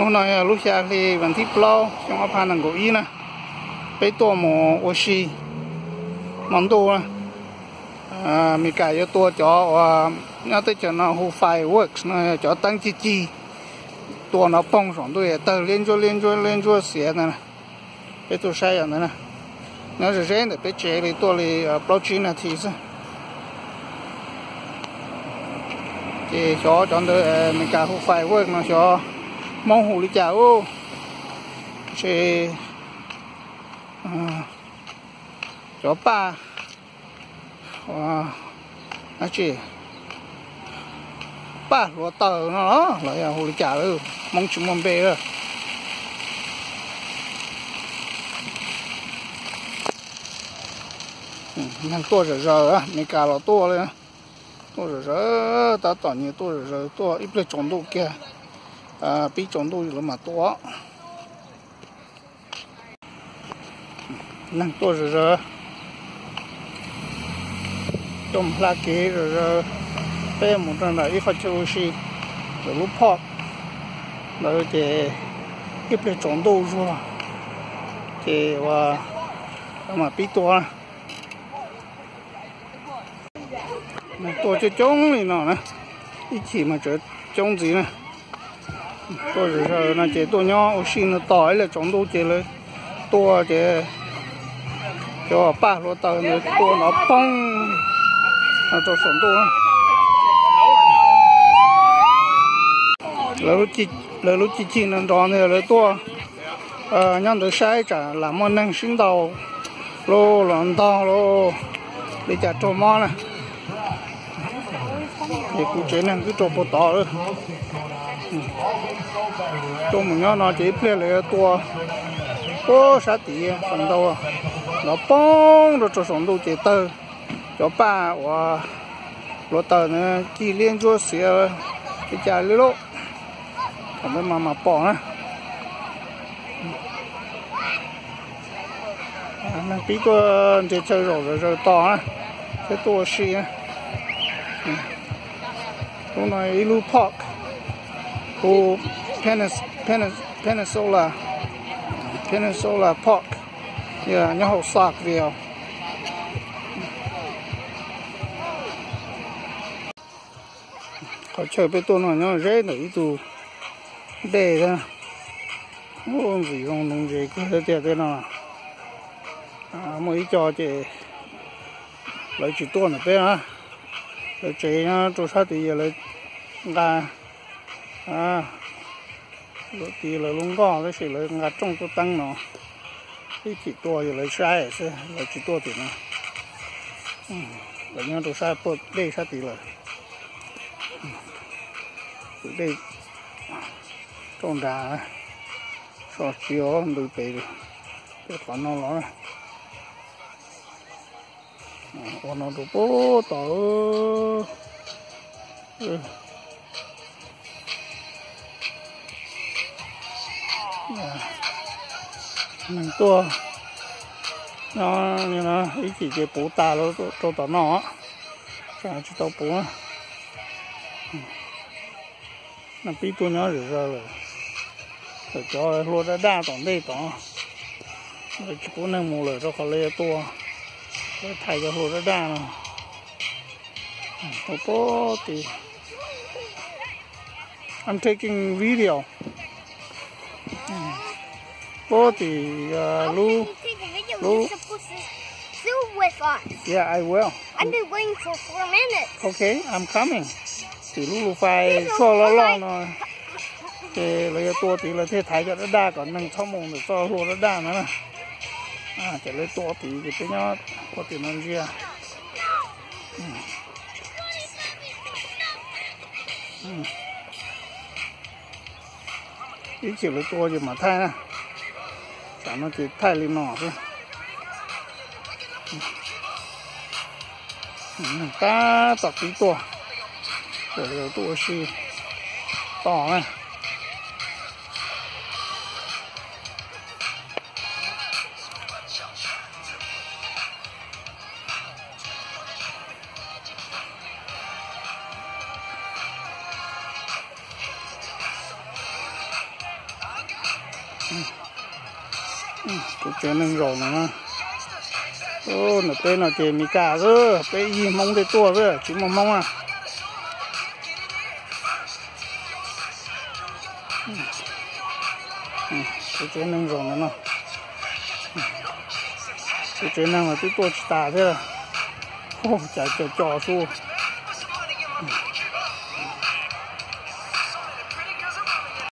Hnub no yog lub xya hli vas thib plaub xyoo ob phav nees nkaum ib na, peb tuaj mus ua si hmo ntuj na. Amelikas yuav tua cov uas nyob teb chaws no hu fireworks no, cov teeb cig cig, tua nrov poog saum ntuj tawg liab ntsuab liab ntsuab liab ntsuab xiav ntawd. Peb tuaj saib yam ntawd na. Nyob ze ze ntawm peb tsev li tuaj li plaub tsib nas this xwb. Ces xyov cov ntawd Amelikas hu fireworks no xyov Hmoob hu li cas ub. Ces cov paj, dab tsi, paj hluav taws no los yog hu li cas lawm, Hmoob tsis muaj npe lawm. Neeg tuaj zom zaws, Amelikas los tuaj li, tuaj zom zaws, tab tom nyias tuaj zom zaws, tuaj ib pliag tsaus ntuj kiag, pib tsaus ntuj lawv mam tuaj. Neeg tuaj zom zaws, tuaj mus hla kev zom zaws, peb mus rau ntawm ib qhov chaw ua si, ntawm lub park ntawd ces ib pliag tsaus ntuj zuag ces ua mam pib tuaj. Neeg tuaj coob coob li no na, ib chim mas tseem coob ntxiv na. Tuaj zom zaws no ces tuaj nyob ua si no tos ib pliag tsaus ntuj ces lawv tuaj ces cov paj hluav taws ntawd tua nrov poog no rau saum ntuj. Lawv lub ci ci nrov nrov ntawd lawv tuaj nyob ntawd saib tsam lam muaj neeg sib ntaus los los ntog los li cas raug mob na. Ces kuv tsev neeg twb rau puag tod lawm. Tuaj mus nyob no ces ib pliag lawv yuav tua puag sab tid feem ntau, nrov poob rau rau saum ntuj ces tawg cov paj uas hluav taws ntawd cig liab ntsuab xiav li cas li lauj. Thaum ntawd mas mam pom na. Neeg pib tuaj nrhiav chaw zaum zom zaws tos na, thiab tuaj ua si na. Lub no ib lub park hu Peninsula, Peninsula Park, nyob hauv Saukville. Qhov chaw peb tuaj no nyob ze ntawm ib tug dej thiab. Ntxim zoo nuv ntses kawg tiag tej no. Muaj ib co ces lawv tsis tuaj ntawm peb na, lawv tsev nyob rau sab tid, yog lawv nqa, lawv tiv lawv lub nkoj tab sis lawv nqa rooj tuaj teeb no, ib chim tuaj yog lawv saib xwb, lawv tsis tuaj tim no. Lawv nyob rau sab puag dej sab tid lawm. Tus dej rau nrad, so tsis ntws pem, pem qhov no los. Ua no rau puag tod. Neeg tuaj nyob li no ib chim ces puv tas rau tom no, tsis tau puv. Neeg pib tuaj nyob zom zaws lawm, lawv cov hlua daj daj tom ntej tod, lawv tsis pub neeg mus lawm rau qhov lawv yuav tua, lawv thaiv cov hlua daj daj no. Ua puag tim, I'm taking video. Puag tim lub, lub, yeah, I will. Okay, I'm coming. Tim lub lus fais txoj loj loj no, ces lawv yuav tua tid lawv thiaj thaiv cov daj daj kom neeg txhob mus ntawm txoj hlua daj daj no na. Ces lawv tua tid ces peb nyob ua tim no ntsia. Ib chim lawv tua ces mam thaij na. Tsam no ces thaij li no xwb. Neeg tab tom pib tuaj, tuaj ua si tos na. Kuv tsev neeg zaum no na. Ntawm peb no ces Mes Kas xwb, peb ib Hmoob tej tuaj xwb, tsis muaj Hmoob na. Kuv tsev neeg zaum no no. Kuv tsev neeg mas twb tuaj tsis tas thiab. Cas co co xwb.